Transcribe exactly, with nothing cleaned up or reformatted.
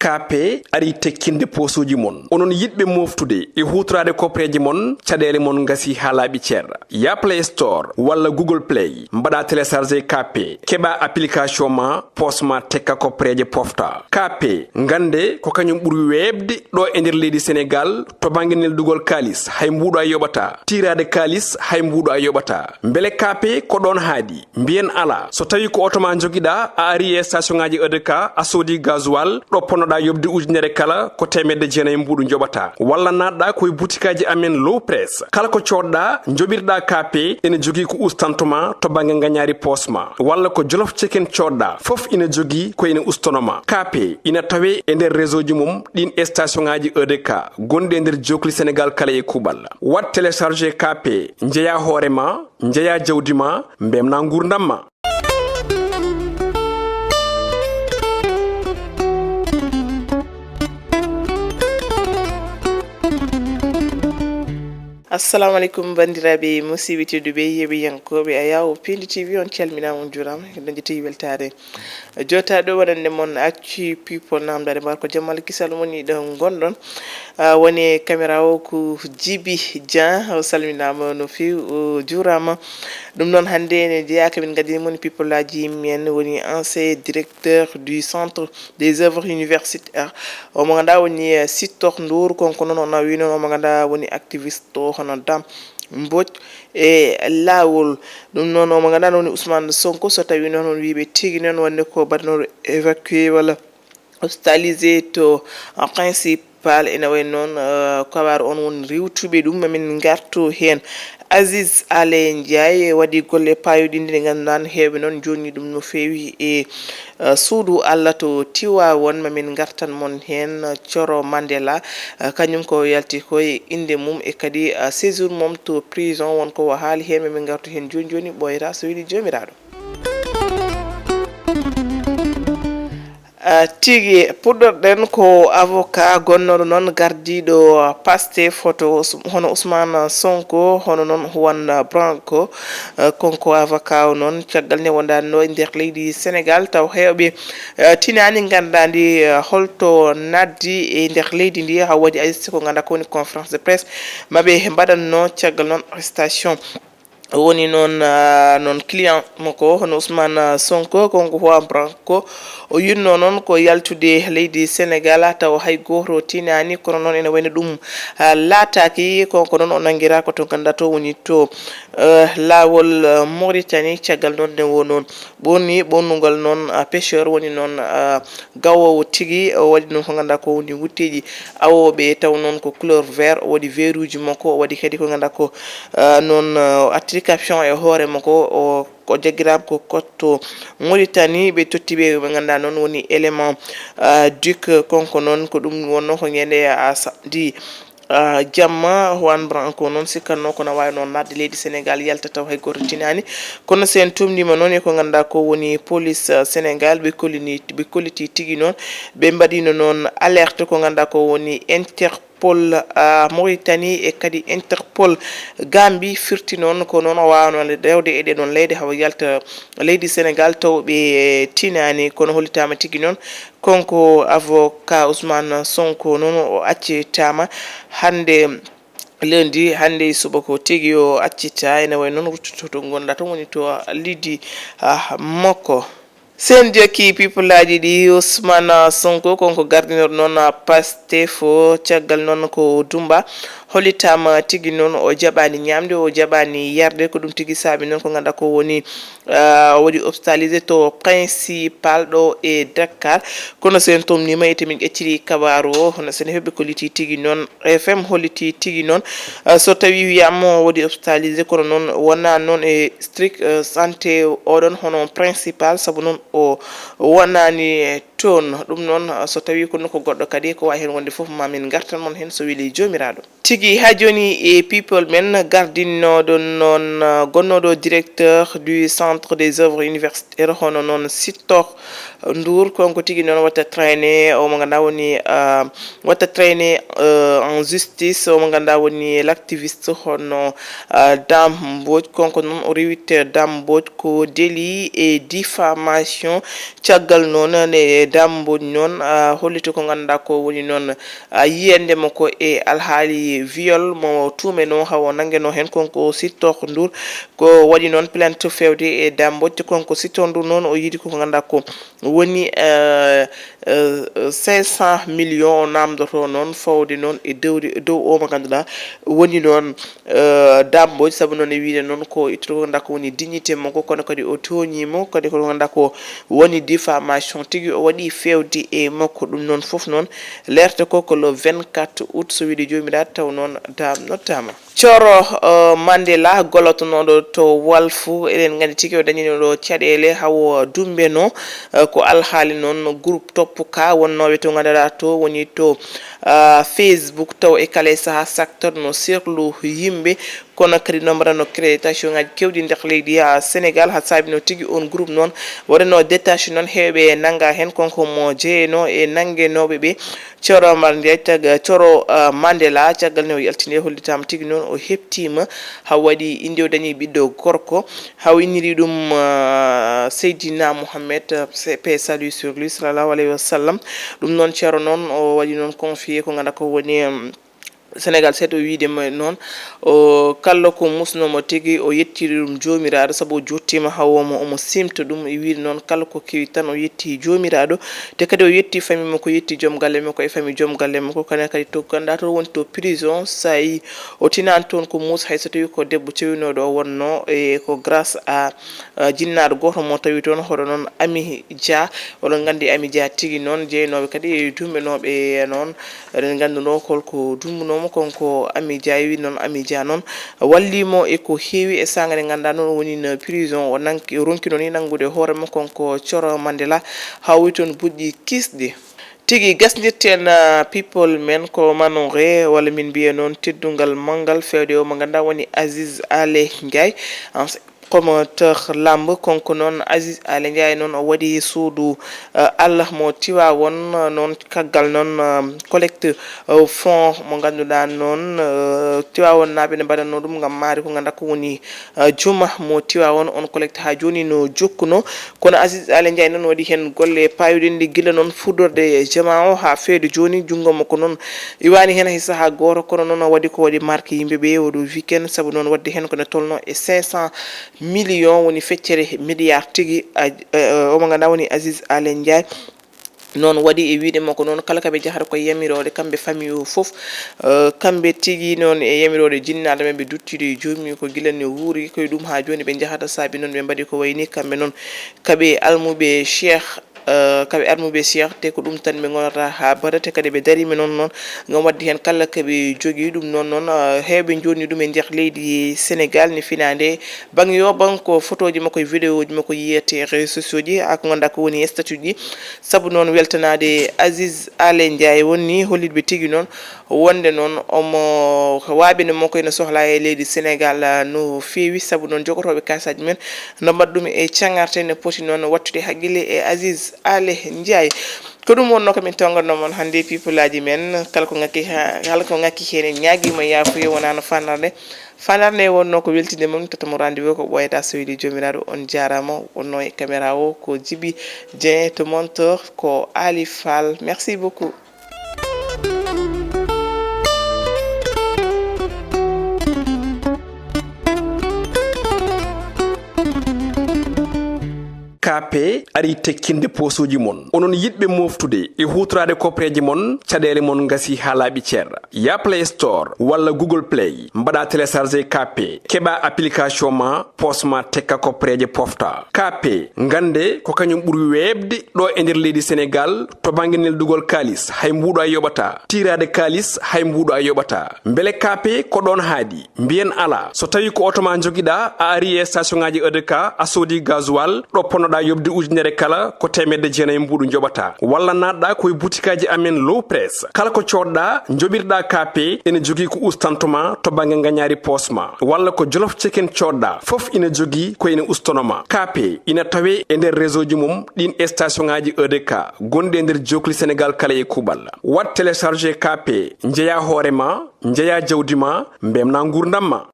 K P ari tekkinde poosuuji mon. Onon yiɗɓe mooftude e huutoraade kopreeje mon, caɗeele mon ngasi haa laaɓi cer. Ya Play Store walla Google Play, mbaɗa télécharger K P, keɓa application ma, poos ma tekka kopreeje pofta. K P, ngannde ko kañum ɓuri weeɓde ɗo e nder leydi Senegaal to bannge neldugol kaalis, hay mbuuɗo a yoɓata. Tiiraade kaalis, hay mbuuɗo a yoɓata. Mbele K P ko ɗoon haaɗi? Mbiyen alaa. So tawii ko oto ma njogiɗaa, a ari e station ŋaaji E D K, a soodi gasoil, ɗo ponnoɗaa yoɓde ujunere kala, ko teemedde jeenayi mbuuɗu njoɓataa. Walla naatɗaa ko e butikaaji amen Low Press. Kala ko coodɗaa, njoɓirɗaa K P, ene jogii ko ustanto ma to bannge ngañaari poos ma. Walla ko Jolof Chicken coodɗaa, fof ina jogii ko ene ustono ma. K P ina tawee e nder réseau ji mum ɗin e station ŋaaji E D K gonɗi e nder jookli Senegaal kala e kuuɓal. Waɗ télécharger K P, njeyaa hoore ma, njeyaa jawdi ma, mbemnaa nguurndam ma. Assalamu aleykum, banndiraaɓe musidɓe tedduɓe, yeeɓiyankooɓe Ayaw Pindi T V, on calminaama, on njuuraama, eɗen njetti weltaare. Jooɗaaɗo waɗande mon Actu People, naamndaade mbaal ko jammal kisal woni ɗo ngonɗon. Ah, woni e caméra o ko Djiby Dieng, o salminaama no feewi, o juuraama. Ɗum noon, hannde ene jeyaa ko min ngaddani mon people aji men, woni ancien directeur du Centre des œuvres universitaires. Omo ngannduɗaa woni, eh, Sitor Ndour, kanko noon o nawi noon, omo ngannduɗaa woni activiste o hono Dame Mbodj e laawol. Ɗum noon, omo ngannduɗaa woni Ousmane Sonko, so tawii noon on wiiɓe tigi noon wonde ko baɗanooɗo évacué walla hospitalisé to, uh, principal, ene wayi noon, uh, kabaru on won riiwtuɓe ɗum, ma min ngartu heen. Aziz Ale Ndiaye waɗi golle paayodiɗɗe ɗe ngannduɗaa heewɓe noon njoɗni ɗum no feewi e, uh, suudu Allah to Tiwaawoon, ma min ngartan mon heen, uh, Coro Mandela, uh, kañum ko yalti ko e innde mum e kadi, uh, séjour mum to prison won ko o haali heen, ma min ngartu heen jooni jooni ɓooyata so weli Joomiraaɗo. Ah, tigi, puɗɗorɗen ko avocat gonnooɗo noon gardiiɗo Pastef, hoto Us-, hono Ousmane Sonko, hono noon Juan Branco. Ah, kanko avocat o noon, caggal nde wondaanoo e nder leydi Senegaal, taw heewɓe, ah, tinaani nganndaandi, ah, holto naddi e nder leydi ndi, haa waɗi hay so ko ngannduɗaa ko woni conférence de presse maɓɓe mbaɗatnoo caggal noon arrestation. Woni noon, ah, noon client makko, hono Ousmane Sonko, kanko Juan Branco, o yiɗnoo noon ko yaltude leydi Senegaal, tawa hay gooto tinaani, kono noon ene wayno ɗum, ah, laataaki. Kanko noon o nanngiraa ko to ngannduɗaa to woni to, eh, laawol, eh, Mauritanie, caggal noon nde o noon ɓorni ɓornugol noon, ah, pêcheur, woni noon, ah, gawoowo tigi, o waɗi noon ko ngannduɗaa ko woni wutteeji awooɓe, taw noon ko couleur vert, o waɗi veeruuji makko, o waɗi kadi ko ngannduɗaa ko, ah, noon, ah, o artiri capuchon e hoore makko, o, o jaggiraama ko cote to Mauritanie, ɓe totti ɓe, ɓe ngannduɗaa noon woni élément, ah, duc, kanko noon ko ɗum wonnoo ko ñande, ah, samedi. Ah, jamma, Juan Branco noon sikkatnoo ko na waawi noon naatde leydi Senegaal, yalta taw hay gooto tinaani. Kono so en tuumniima noon e ko ngannduɗaa ko woni police, ah, Senegaal, ɓe kollini, ɓe kolliti tigi noon, ɓe mbaɗiino noon alerte ko ngannduɗaa ko woni Interpol, ah, Mauritanie e kadi Interpol Gambie, firti noon ko noon o waawno rewde e ɗee ɗoon leyɗe hawa yalta leydi Senegaal taw ɓe tinaani, kono hollitaama tigi noon. Kanko avocat Ousmane Sonko noon o accitaama hannde lundi, hannde e subaka o tigi o accitaa, ene wayi noon ruttoto to ngonɗaa to woni to leydi, ah, makko. So en njokkii people aji ɗi, Ousmane Sonko, kanko gardiiɗo noon Pastef o, caggal noon ko Dumba, hollitaama tigi noon o jaɓaani ñaamde, o jaɓaani yarde, ko ɗum tigi saabi noon ko ngannduɗaa ko woni, ah, o waɗi hospitalisé to principal ɗo e Dakar. Kono so en tuumniima, ete min ƴecciri kabaaru o, hono so en heɓi ko liti tigi noon, F M holliti tigi noon, ah, so tawii wiyaama o waɗi hospitalisé, kono noon wonaa noon e strict, ah, santé oɗon hono principal, sabu noon o wonaani toon. Ɗum noon, ah, so tawii ko nokku goɗɗo kadi, ko waawi heen wonde fof, ma min ngartan mon heen so weli Joomiraaɗo. Tigi, haa jooni e people men, gardinnooɗo noon, ah, gonnooɗo directeur du Centre des œuvres universitaires, hono noon Sitor Ndour, kanko tigi noon watta traîné, o mo ngannduɗaa woni, ah, watta traîné, euh, en justice, o mo ngannduɗaa woni l'activiste hono, ah, Dame Mbodj, kanko noon o rewiti Dame Mbodj ko délit et diffamation. Caggal noon nde Dame Mbodj noon, ah, holliti ko ngannduɗaa ko woni noon, ah, yiyannde makko e alhaali viol mo tuumenoo, hawo nanngeno heen kon ko Sitor Ndour. Ko waɗi noon plainte feewde e Dame Mbodj, kon ko Sitor Ndour noon o yiɗi ko ngannduɗaa ko woni, eh, eh, cinq cent millions o naamndotoo noon fawde noon e dowri, dow o mo ngannduɗaa woni noon, eh, Dame Mbodj, sabu noon e wiyde noon ko ittude ko ngannduɗaa ko woni dignité makko, kono kadi o tooñii mo, kadi ko ngannduɗaa ko woni diffamation tigi o waɗi feewde e makko. Ɗum noon fof noon leerte ko ko le vingt-quatre août, so wiyde joomiraaɗo, taw noon Dame nottaama. Coro, eh, Mandela, gollotonooɗo to Walf, eɗen nganndi tigi o dañinooɗo caɗeele hawo dumbeno, eh, ko alhaali noon groupe Toppuka wonnooɓe to ngannduɗaa to woni to, ah, Facebook, taw e kala e sahaa saktorno serlu yimɓe, kono kadi noon mbaɗano création ngaji kewɗi nder leydi, ah, Sénégal, haa saabino tigi on groupe noon waɗano détaché noon heewɓe nannga heen kon ko mo jeeyano e nanngenooɓe ɓe. Coro Mar Ndiaye, tag-, Coro, ah, Mandela, caggal nde o yaltini, hollitaama tigi noon o heɓtiima, haa waɗi inde o dañi ɓiɗɗo gorko, haa o inniri ɗum, ah, Seydina Mohamed, ah, se-, paix et salut sur lui, sallallahu alayhi wa sallam. Ɗum noon, Coro noon, o waɗi noon confié ko ngannduɗaa ko woni, em, Sénégal seeɗa, o wiyde mo noon, o kala ko musnoo mo tigi, o yettiri ɗum joomiraaɗo, sabu o jottiima haa omo, omo siimta ɗum, e wiyde noon, kala ko kewi tan, o yetti joomiraaɗo, te kadi o yetti famille makko, yetti joom galle makko e famille joom galle makko, kono kadi to ngannduɗaa to woni to prison, so tawi o tinaani toon ko muus, hay so tawi ko debbo cewinooɗo o wonnoo, e ko grâce à, euh, jinnaaɗo gooto mo tawi toon, hoɗo noon Ami Dia. Oɗon nganndi Ami Dia tigi noon, jeynooɓe kadi e dumbenooɓe noon. Eɗen nganndunoo holko dumbunoo mo, kon ko Ami Dia, wi noon Ami Dia noon wallii mo e ko heewi e saanga nde ngannduɗaa noon o woni no prison, o nanki, o ronki noon e nanngude hoore mo, kon ko Coro Mandela, haa o wi toon buɗɗi kisɗi. Tigi gasndirten, ah, people men ko manore, walla min mbiya noon teddungal manngal feewde o mo ngannduɗaa woni Aziz Ale Ndiaye, ans-, promoteur lamb, konko noon Aziz Ale Ndiaye noon o waɗi suudu, ah, Allah mo Tiwaawoon, ah, noon kaggal noon, ah, collecte, ah, fonds mo ngannduɗaa noon, ah, Tiwaawoon naaɓe ne mbaɗatnoo ɗum ngam maare ko ngannduɗaa ko woni, ah, juma mo Tiwaawoon, on collecte haa jooni no jokkuno. Kono Aziz Ale Ndiaye noon waɗi heen golle paayuɗe nde gila noon fuɗɗorde jamaa o haa feewde jooni. Junngo makko noon iwaani heen hay sahaa gooto, kono noon o waɗi ko waɗi marque yimɓe ɓe oɗo weekend, sabu noon waɗde heen ko ne tolno e cinq cent millions, woni feccere milliard tigi. A, a, omo ngannduɗaa woni Aziz Ale Ndiaye. Noon waɗi e wiyde makko noon, kala kaɓe njahata ko e yamiroore, kamɓe famille o fof, eh, kamɓe tigi noon e yamiroore jinnaaɗo men ɓe duttiiɗo e joomum ko gila ne wuuri, ko e ɗum haa jooni ɓe njahata, saabi noon ɓe mbaɗi ko wayi ni kamɓe noon kaɓe almuɓe Cheikh, eh, kaɓe almuɓe Cheikh, te ko ɗum tan ɓe ngonata haa bada, te kadi ɓe dariima noon, noon ngam waɗde heen kala kaɓe jogii ɗum noon, noon, eh, heewɓe njoɗni ɗum e nder leydi Sénégal ne finaande. Bannge yo bannge ko fotooji makko e vidéoji makko yiyete e réseaux sociaux ji, haa ko ngannduɗaa ko woni e statut ji. Sabu noon weltanaade Aziz Ale Ndiaye woni hollitɓe tigi noon wonde noon omo waaɓe no makko ene sohlaa e leydi Sénégal, ah, no feewi. Sabu noon jogotooɓe kaasaaji men no mbaɗa ɗum e caŋarte, ne poti noon wattude haqqille e Aziz Ale Ndiaye. Ko ɗum wonnoo ko min tawgatnoo mon hannde e pipolaaji men. Kala ko ŋakki ha-, kala ko ŋakki heen en ñaagiima yaafuya, wonaa no fanarde. Fanarde wonnoo ko weltinde mon, totta mo rendez-vous ko ɓooyata so weli joomiraaɗo. On jaaraama. Wonnoo e caméra o ko Djiby Dieng, to monteur ko Ali Fall. Merci beaucoup. K P ari tekkinde poosuuji mon. Onon yiɗɓe moftude e huutoraade koppareeji mon, caɗeele mon ngasi haa laaɓi cer. Ya Play Store walla Google Play, mbaɗa télécharger K P, keɓa application ma, poos ma tekka koppareeje pofta. K P, ngannde ko kañum ɓuri weeɓde ɗo e nder leydi Senegaal to bannge neldugol kaalis, hay mbuuɗo a yoɓata. Tiiraade kaalis, hay mbuuɗo a yoɓata. Mbele K P ko ɗoon haaɗi? Mbiyen alaa. So tawii ko oto ma njogiɗaa, a ari e station ŋaaji E D K, a soodi gasoil, ɗo ponnoɗaa yoɓde ujunere kala, ko teemedde jeenayi mbuuɗu njoɓataa. Walla naatɗaa ko e butikaaji amen Low Press. Kala ko coodɗaa, njoɓirɗaa K P, ene jogii ko ustantoo ma to bannge ngañaari poos ma. Walla ko Jolof Chicken coodɗaa, fof ina jogii ko ene ustanoo ma. K P ina tawee e nder réseau ji mum ɗiin station ŋaaji E D K gonɗi e nder jookli Senegaal kala e kuuɓal. Waɗ télécharger K P, njeyaa hoore ma, njeyaa jawdi ma, mbeltinaa nguurndam ma.